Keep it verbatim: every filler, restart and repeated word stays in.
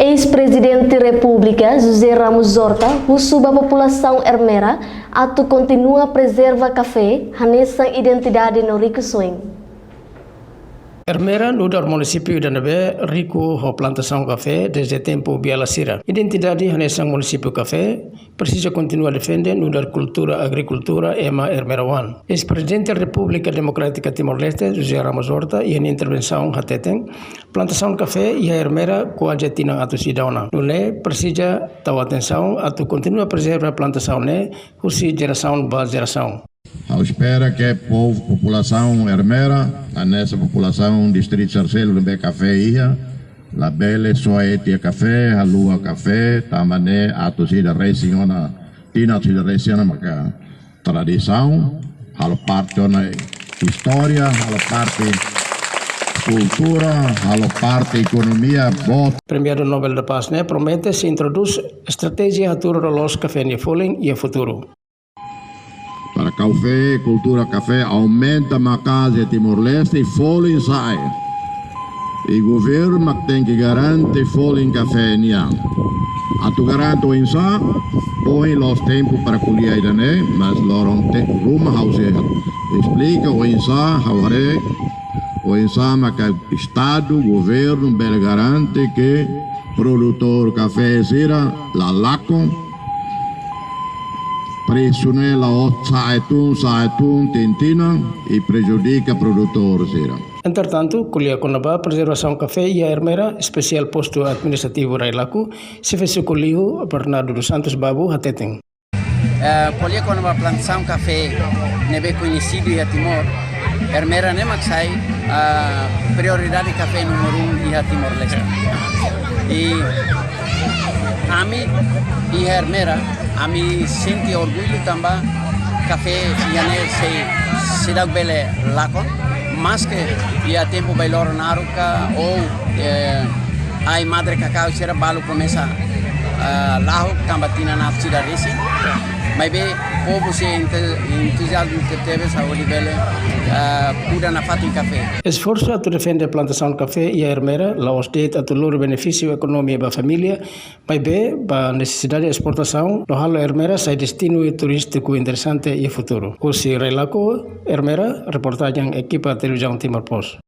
Eis-Prezidente Repúblika José Ramos Horta husu ba populasaun Ermera atu kontinua prezerva kafé hanesan identidade no rikusoin. Ermera nu'udar munisípiu ida ne'ebé riku ho plantasaun kafé dezde tempu biala sira. Identidade hanesan munisípiu kafé presiza kontinua defende nu'udar kultura agrikultura ema Ermera oan. Eis-Prezidente Repúblika Demokrátika Timor-Leste José Ramos Horta iha nia intervensaun hateten, plantasaun kafé iha Ermera kuaze tinan atus ida ona. Nune'e presiza tau atensaun atu kontinua prezerva plantasaun ne'e husi jerasaun ba jerasaun. Ha'u espera ke povu, populasaun Ermera, hanesan populasaun distritu Sarcelo ne'ebé kafé iha, labele soe tiha kafé, haluha kafé, tanba ne'e atus ida resin ona, tinan atus ida resin ona maka tradisaun, halo parte ona istória, halo parte kultura, halo parte ekonomia, boot. Premiadu Nobel da Paz ne'e promete sei introdús estratéjia hatuur loloos kafé nia folin iha futuru. Para kafé, kultura kafé aumenta maka'as iha Timor-Leste, folin sa'e. I governu mak tenke garante folin kafé nian. Atu garante oinsá, ohin la'ós tempu para ko'alia ida-ne'e, mas loron te ruma ha'u sei esplika oinsá, ha'u haree, oinsá maka Estadu, governu bele garante ke produtór kafé sira la lakon, presu ne'e la'ós sa'e tun, sa'e tun, tinan tinan, i prejudika produtór sira. Entretantu, ko'alia kona-ba prezervasaun kafé iha Ermera, espesiál postu administrativu Railaco, xefe suku Liu, Bernardo dos Santos Babu, hateten. Eh, ko'alia kona-ba plantasaun kafé ne'ebé koñesidu iha Timor, Ermera ne'e mak sai, ah, prioridade kafé númeru um iha Timor-Leste. I ami iha Ermera, ami sente orgullu tanba kafé iha ne'e sei, seidauk bele lakon, maske iha tempu bailoro naruk ka ou, eh, ai madre kakau sira balu komesa, ah, lahuk tanba tinan atus ida resin. Maibé povu sei ente-, entuziazmu tebetebes hodi bele, ah, kuda nafatin kafé. Esforsu atu defende plantasaun kafé iha Ermera la'ós de'it atu lori benefísiu ekonomia ba família, maibé ba nesesidade esportasaun no halo Ermera sai destinu turístiku interesante iha futuru. Husi Railaco, Ermera, reportajen ekipa Televizaun Timor Post.